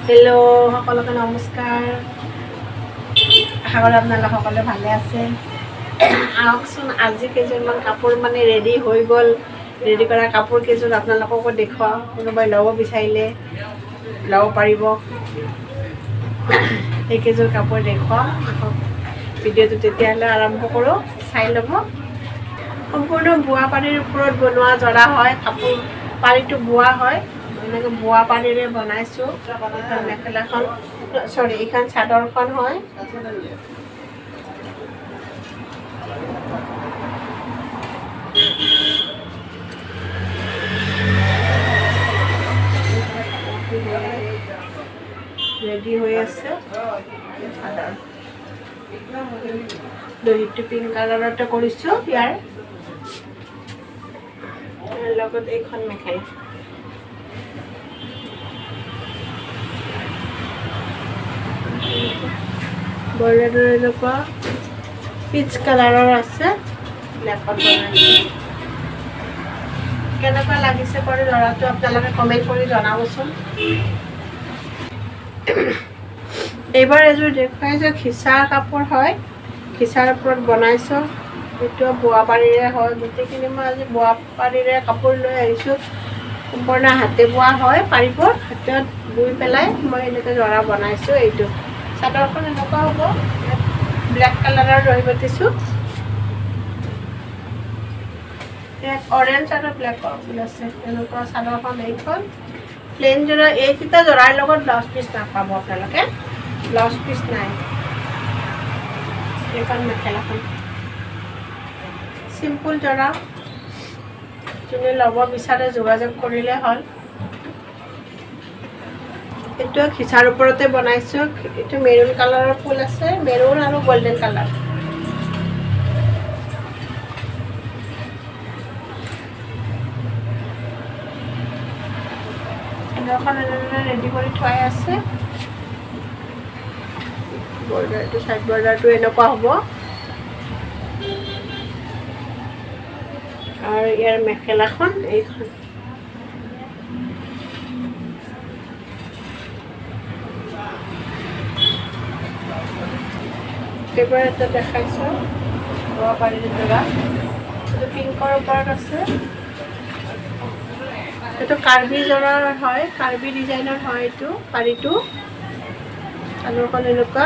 Hello' সকলোকে নমস্কাৰ। আশা কৰোঁ আপোনালোক সকলোৱে ভালে আছে। আহকচোন, আজি কেইযোৰমান কাপোৰ মানে ৰেডি হৈ গ'ল। ৰেডি কৰা কাপোৰ কেইযোৰ আপোনালোককো দেখুৱাওঁ। কোনোবাই ল'ব বিচাৰিলে ল'ব পাৰিব। এইকেইযোৰ কাপোৰ দেখুৱাওঁ। আহক, ভিডিঅ'টো তেতিয়াহ'লে আৰম্ভ কৰোঁ, চাই ল'ব। সম্পূৰ্ণ বোৱা পাৰিৰ ওপৰত বনোৱা জৰা হয়। কাপোৰ পাৰিটো বোৱা হয়, এনেকৈ বোৱা পাৰিৰে বনাইছোঁ। এইখন মেখেলাখন, চৰি, এইখন চাদৰখন হয়। ৰেডি হৈ আছে চাদৰ। দহিটো পিংক কালাৰতে কৰিছোঁ। ইয়াৰ লগত এইখন মেখেলা। বৰ্ডাৰৰ এনেকুৱা পিচ কালাৰৰ আছে, ব্লেকত বনাইছোঁ। কেনেকুৱা লাগিছে বাৰু যোৰাটো, আপোনালোকে কমেণ্ট কৰি জনাবচোন। এইবাৰ এযোৰ দেখুৱাইছোঁ। খিচাৰ কাপোৰ হয়, খিচাৰ ওপৰত বনাইছোঁ। এইটো বোৱা পাৰিৰে হয়। গোটেইখিনি মই আজি বোৱা পাৰিৰে কাপোৰ লৈ আহিছোঁ। সম্পূৰ্ণ হাতে বোৱা হয়। পাৰিবোৰ হাতত বৈ পেলাই মই এনেকৈ জৰা বনাইছোঁ। এইটো চাদৰখন এনেকুৱা হ'ব। ব্লেক কালাৰৰ দহি বাতিছোঁ। ইয়াত অৰেঞ্জ আৰু ব্লেকৰ ফুল আছে। এনেকুৱা চাদৰখন এইখন প্লেইন যোৰা। এইকেইটা যোৰাৰ লগত ব্লাউজ পিচ নাপাব আপোনালোকে, ব্লাউজ পিচ নাই। এইখন মেখেলাখন, চিম্পুল যোৰা। যোনে ল'ব বিচাৰে যোগাযোগ কৰিলে হ'ল। এইটো খিচাৰ ওপৰতে বনাইছোঁ। এইটো মেৰুন কালাৰৰ ফুল আছে, মেৰুন আৰু গল্ডেন কালাৰ। চাদৰখন এনেদৰে ৰেডি কৰি থোৱাই আছে। বৰ্ডাৰটো, চাইড বৰ্ডাৰটো এনেকুৱা হ'ব। আৰু ইয়াৰ মেখেলাখন এইখন। পেপাৰ এটা দেখাইছোঁ, বোৱা পাৰিৰ যোৰা। এইটো পিংকৰ ওপৰত আছে। এইটো কাৰ্বি যোৰাৰ হয়, কাৰ্বি ডিজাইনৰ হয় এইটো পাৰিটো। চাদৰখন এনেকুৱা।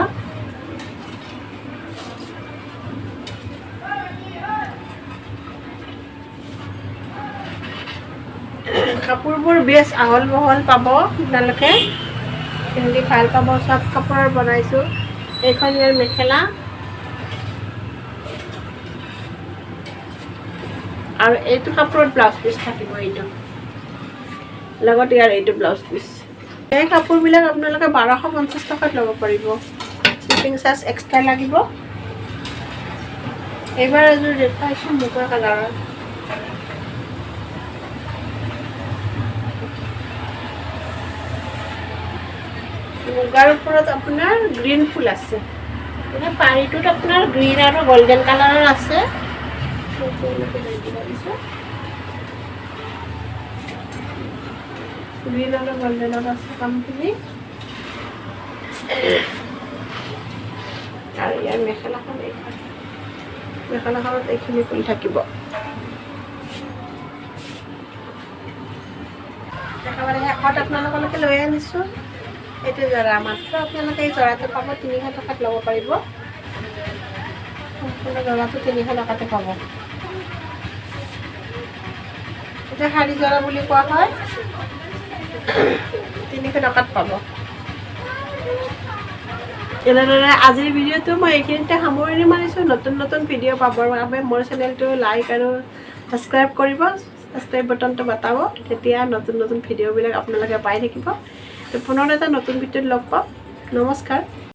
কাপোৰবোৰ বেছ আহল বহল পাব আপোনালোকে, পিন্ধি ভাল পাব। চব কাপোৰৰ বনাইছোঁ। এইখন ইয়াৰ মেখেলা আৰু এইটো কাপোৰত ব্লাউজ পিচ থাকিব এইটো লগত। ইয়াৰ এইটো ব্লাউজ পিচ। এই কাপোৰবিলাক আপোনালোকে 1250 টকাত ল'ব পাৰিব। শ্বিপিং চাৰ্জ এক্সট্ৰা লাগিব। এইবাৰ এযোৰ দেখুৱাইছোঁ মুগা কালাৰৰ। মুগাৰ ওপৰত আপোনাৰ গ্ৰীণ ফুল আছে। মানে পাৰিটোত আপোনাৰ গ্ৰীণ আৰু গল্ডেন কালাৰৰ আছে। গ্ৰীণ আৰু গল্ডেনত আছে কামখিনি। আৰু ইয়াৰ মেখেলাখন এইখন। মেখেলাখনত এইখিনি ফুল থাকিব। একেবাৰে শেষত আপোনালোকলৈকে লৈ আনিছোঁ এইটো যোৰা। মাত্ৰ আপোনালোকে এই যোৰাটো পাব 300 টকাত, ল'ব পাৰিব। সম্পূৰ্ণ যোৰাটো 300 টকাতে পাব। এটা শাৰী যোৰা বুলি কোৱা হয়। 300 টকাত পাব। এনেদৰে আজিৰ ভিডিঅ'টো মই এইখিনিতে সামৰণি মাৰিছোঁ। নতুন নতুন ভিডিঅ' পাবৰ বাবে মোৰ চেনেলটো লাইক আৰু ছাবস্ক্ৰাইব কৰিব। ছাবস্ক্ৰাইব বটনটো বটাব, তেতিয়া নতুন নতুন ভিডিঅ'বিলাক আপোনালোকে পাই থাকিব। তো পুনৰ এটা নতুন ভিডিঅ'ত লগ পাম। নমস্কাৰ।